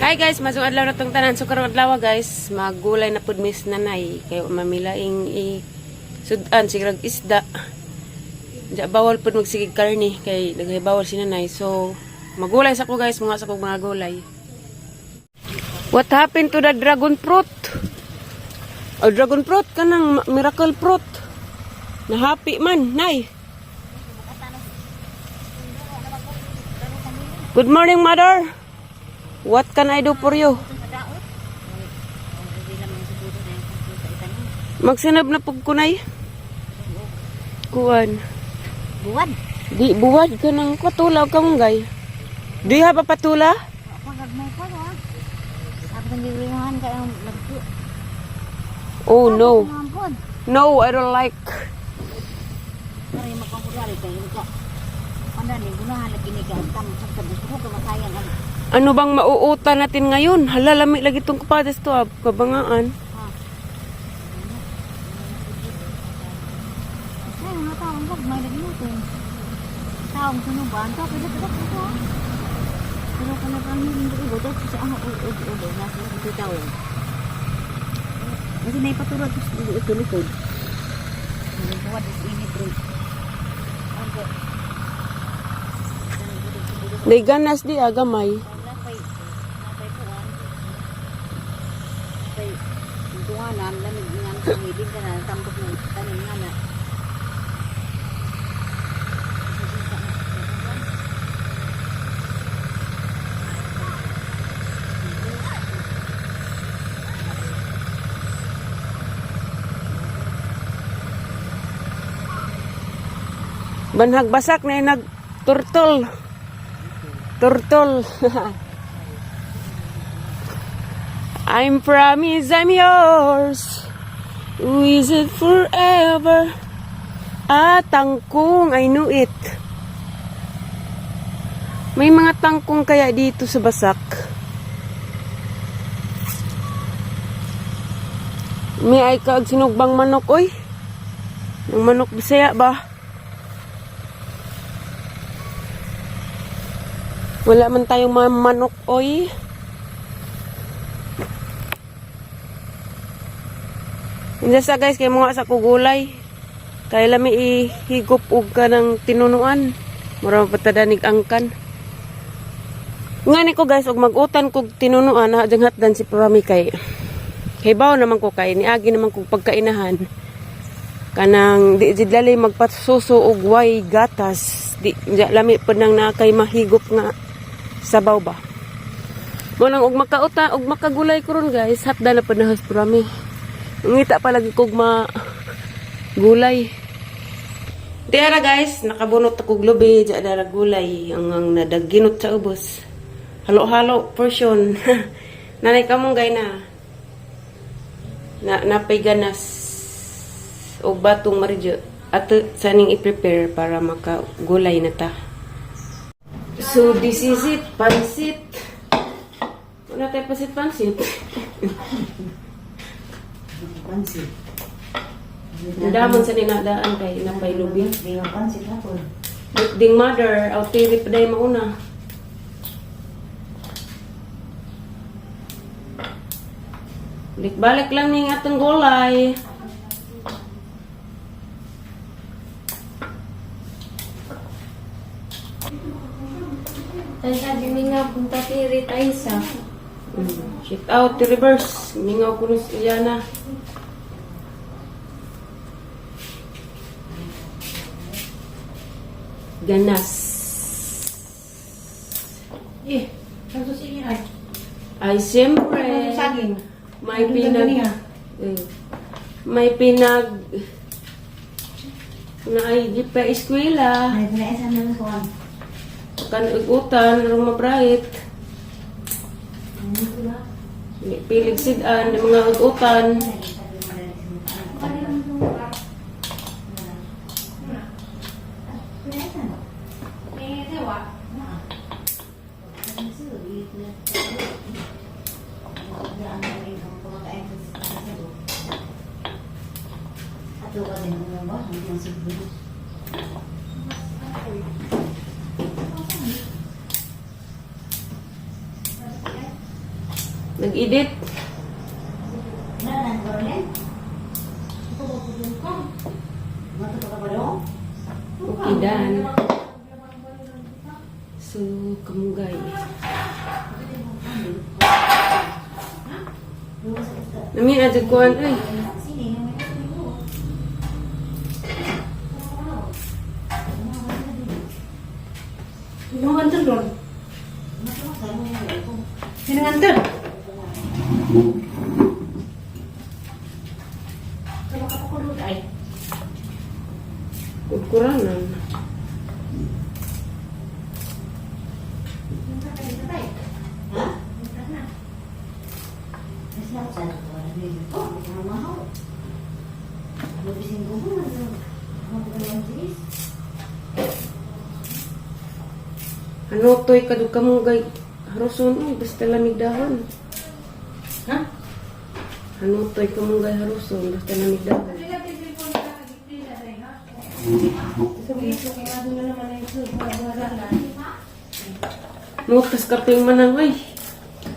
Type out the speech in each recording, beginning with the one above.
Hi guys, masong adlaw na tong tanan. So karong adlaw, guys, maggulay na pud mis nanay kay mamilaing i sudan sigrag isda. Diya bawal pud magsigig karne kay bawal si nanay. So magulay sa ko, guys, mga sa kog mga gulay. What happened to the dragon fruit? Oh, dragon fruit kanang miracle fruit. Na happy man, nay. Good morning, mother. What can I do for you? Magsinab na pug kunay. Kuan. Buwan. Di buwad ka ng patula kang gay. Do you have a patula? Ako nagmay pa no. Ako nang kay ang nagtu. Oh no. Mampon. No, I don't like. Kare makangkurari kay ka. Anda ni gunahan lagi ni ka tam sa gusto ko masayang ang Ano bang mauuta natin ngayon? Hala, lami lagi itong kapadas to, ah. Kabangaan. Ha. Ay, mga taong wag may nagluto. Taong sunuban to pwede pa to. Pero kung nagpanghiling ko ibo to sa ang ulo nasa ito taong. Kasi naipaturo to sa ito likod. Buwad is init rin. Ang Day ganas di agamay. Napay, napay puan. Napay, tunganan, lamig nga sa hilig ka na, tambok ng tanim nga na. Banhag basak na nag turtle. Turtle. I'm promise I'm yours. Is it forever? Ah, tangkong. I knew it. May mga tangkong kaya dito sa basak. May ay kaag sinugbang manok, oy. Ng manok Bisaya ba? Wala man tayong mga manok, oy. Hindi sa guys, kay mga sa kugulay. Kay lami ihigop og ka ng tinunuan. Mura patadanig angkan. Ngani ko, guys, og mag-utan kog tinunuan ha diyang hatdan si Prami kay kay bawo naman ko kay niagi naman kog pagkainahan. Kanang di jid lali magpasuso og way gatas. Di di lami pud nang naa kay mahigop nga sabaw ba. Mo nang og makauta og makagulay ko ron, guys, hatdan na pud na has Prami. Ngita pa lagi kog ma gulay. Tiara guys, nakabunot ako og lubi, di dara gulay ang nadaginot sa ubos. Halo-halo portion. Nanay kamunggay na. Na napay ganas og batong maridyo. Ato saning i-prepare para makagulay na ta. So this is it, pansit. Wala tayo pansit pansit. Pansit. Damon sa ninadaan kay napay lubi. Di nga pansit ako. Ding mother, aw tiri pa day mauna. Balik-balik lang ning atong gulay. Tayo sabi mi nga punta tiri tayo sa. Shoot out the reverse. Mingaw ko si Ilyana. Ganas. Eh, ano sige ay? Ay, siyempre. Saging. May pinag... Eh, may pinag... Na ay di pa eskwela. Ay, pinaisan na ko ang. Kan ugutan, rong mabrahit. Pilig sidan, mga ugutan. Ato ka din mo ba? Ang siguro. Nag-edit. Okay, done. So, kamunggay. Nami adyo kuan ay. Sinungantan doon. Sinungantan. Kukuranan. Ano to'y kadug kamunggay haruson oy, basta lamig dahon. Ha? Ano to'y kamunggay haruson, basta lamig dahon. Mutas kaping manang ay.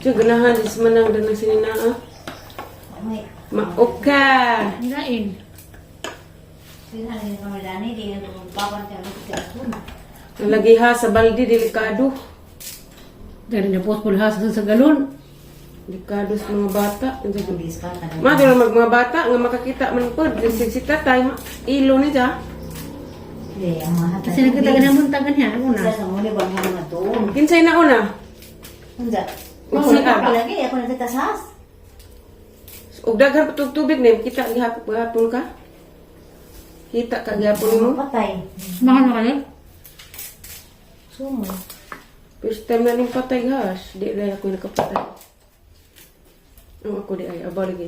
Tiyo ganahan is manang danang sininaa. Maoka. Nain. Nalagi ha sa balde delikado. Dari na post pulhas sa galon. Delikado sa mga bata. Ma pero mag mga bata nga makakita man pod si tatay ma, ilo ni ja. Kasi nakita ka naman tagan niya. Ano na? Kinsay na una? Ug si Ab. Lagi ako nagtatasas. Ug daghan pa tug tubig na kita gihapon ka. Kita ka gihapon nimo. Patay. Mahal na kayo? Sumo. First time na ning patay has, di na ako nakapatay. Ang ako di ay aba lagi.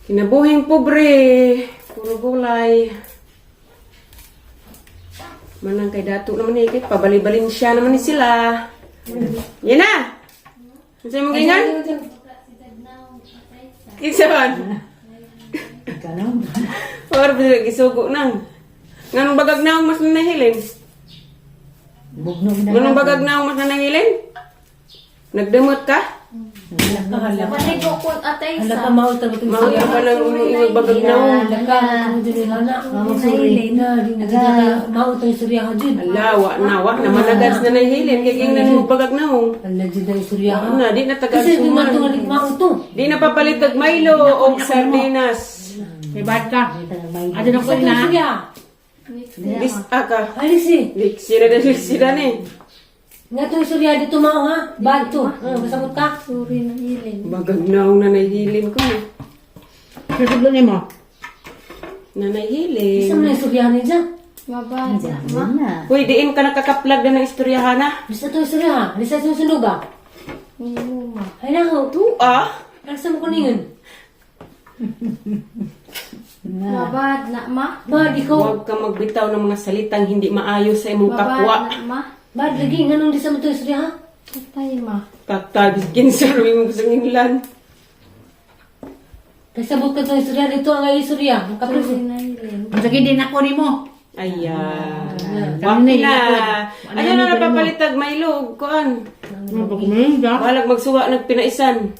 Kinabuhing pobre, puro gulay. Manang kay dato naman ni kay pabali-balin siya naman ni sila. Yan na. Unsa imong gingan? Kinsa man? Or ba gisugo nang. Nganong bagag naong mas nanahilin? Bugno na. Nganong bagag naong mas nanahilin? Nagdamot ka? Panigo ko atay Hala sa. ka mao ta itong Mao pa nang imong bagag naong. Hala ka sorry na di na ka mao ta istorya ka jud. Ala, wa na, wa na managad na nahilin. Kay gingnan mo bagag naong. Hala jud na istorya Wa ka. na, di na tagal Kasi di man suman. to nga mao to. Di na papalit og Milo o sardinas. May bad ka. Ada na ko Sa na. istorya. Dis aka. Alis eh. Liksi na liksi na ni. Nga to istorya dito mao ha. Bad to. Ah, masabot ka. Sorry na hilin. Bagag naong na nahilin ko. Susublo ni mo. Na Isa nahilin. man na istorya ni dyan. Mabad na ma. Uy, diin ka nakakaplag na ng istoryahan na. Bisa to istorya ha. Bisa to sunog ah. Nimo ma. Ay na ho. Tuwa. Asa mo kuningan? Mabad na ma. Bad ikaw. Huwag ka magbitaw ng mga salitang hindi maayos sa imong kapwa. Mabad na ma. Bad lagi nganong di sa mo to istorya ha. Patay ma. Tatagis kinsar mo sa nginglan. Kasabot ka to istorya dito ang istorya. Ang kapres. Sorry na hilin. Sige din ako ni mo. Ayan. Kami Wag na, na. wala Ano na na napapalitag Milo ug kuan. Mapagkumain ka. Balag magsuwa nagpinaisan.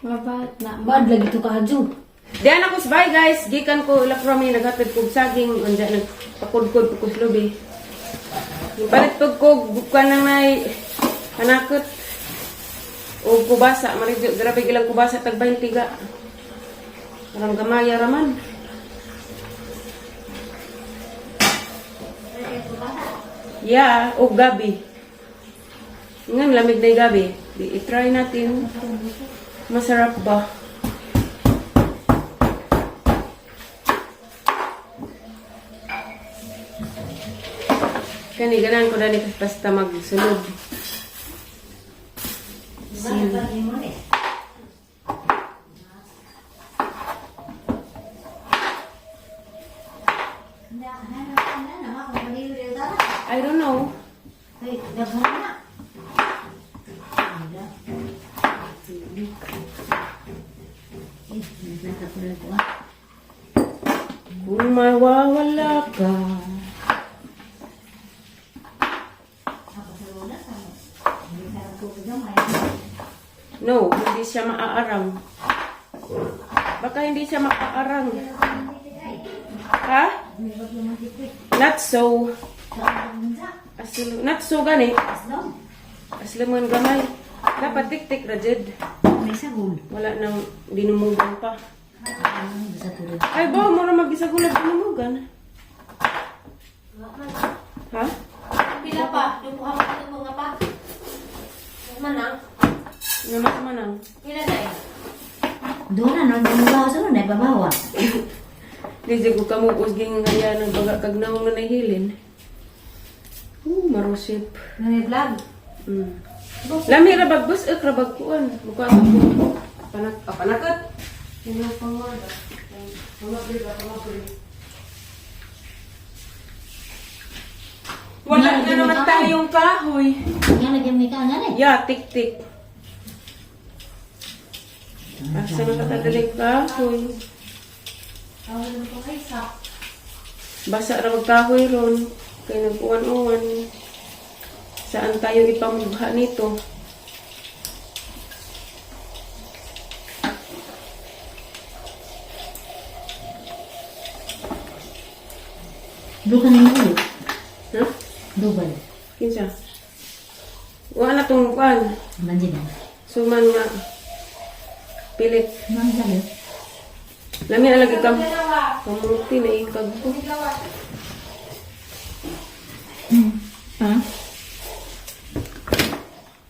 Mabad na ma. Bad lagi to ka hadyo. Diyan ako sa bye guys. Gikan ko ila from naghatid kog saging unja nagpakudkod ko lubi. Palit pag ko bukan na may hanakot o kubasa maridyo grabe ilang kubasa tag 20 ga. Parang gamaya raman. Yeah, o gabi. Ngan lamig na yung gabi. Di i-try natin. Masarap ba? Kani ganan ko dani basta magsulod. I don't know. Kung mawawala ka. No, hindi siya maaarang. Baka hindi siya makaarang. Ha? Not so. Aslo, not so gani. Aslamon gamay. Dapat tik-tik ra jud. May sagol. Wala nang dinumugan pa. Ah, sa tulad. Ay ba, mo na mag-isagulag dinumugan. Ha? Pila pa? Duha pa ito mga pa. Manang. Namas manang. Pila na eh. Doon na, no? Doon ba sa na ibabawa. Di jud ko kamo usging nga yan ang baga kag naong na nahilin. Marosip. May vlog. Lami ra bag bus ek ra bag kuan. Mukha sa ko. Panak ah, panakot. Sino pangwada? Pamabri ba pamabri. Wala na naman tayong kahoy. Nga lagi may ka nga eh. Ya, tik-tik. Asa na katadaling kahoy? Basa ra mag kahoy ron. Kay nag-uwan-uwan. Saan tayo ipamugha nito? Doon ka na yung ulo. Ha? Dubal. Kinsa? Wala tong kuan. Manjin na. Suman nga. Pilit. Mga sabi. Lami na lagi kam. Kamuti na ikag ko. Ha?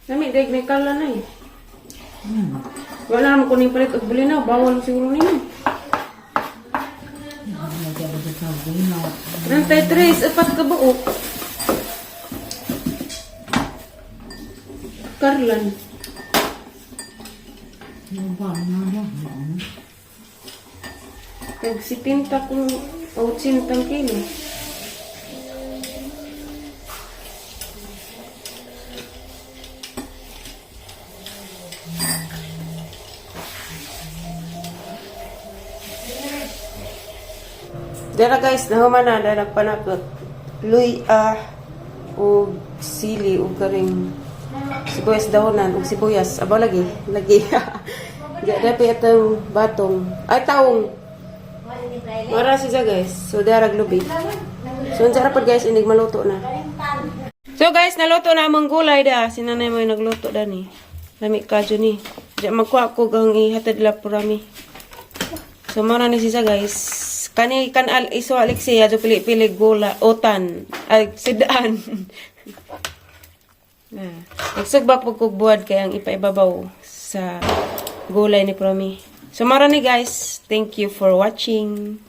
Lami daig may kala na eh. Wala naman ko palit og bulinaw. Bawal siguro ninyo. 33, apat ka buok. Karlan. Tag 70 kung 80 kilo. Dara guys, nahuman na dara panakot. Luy ah og sili og karing sibuyas dahonan og sibuyas. Abaw lagi, lagi. Di dapat atong batong. Ay taong. Mara siya guys. So dara glubi. So unsa ra pod guys inig maluto na. So guys, naluto na among gulay da. Si nanay mo yung nagluto da ni. Lami kadyo ni. Diya magkuha ko gang ihatid la purami. So mara ni siya guys. Kani kan al iso Alexia do pili-pili gula otan ay sidaan. Na. Nagsugbak pag kog buwad kay ang ipaibabaw sa gulay ni Promi. So mara ni guys. Thank you for watching.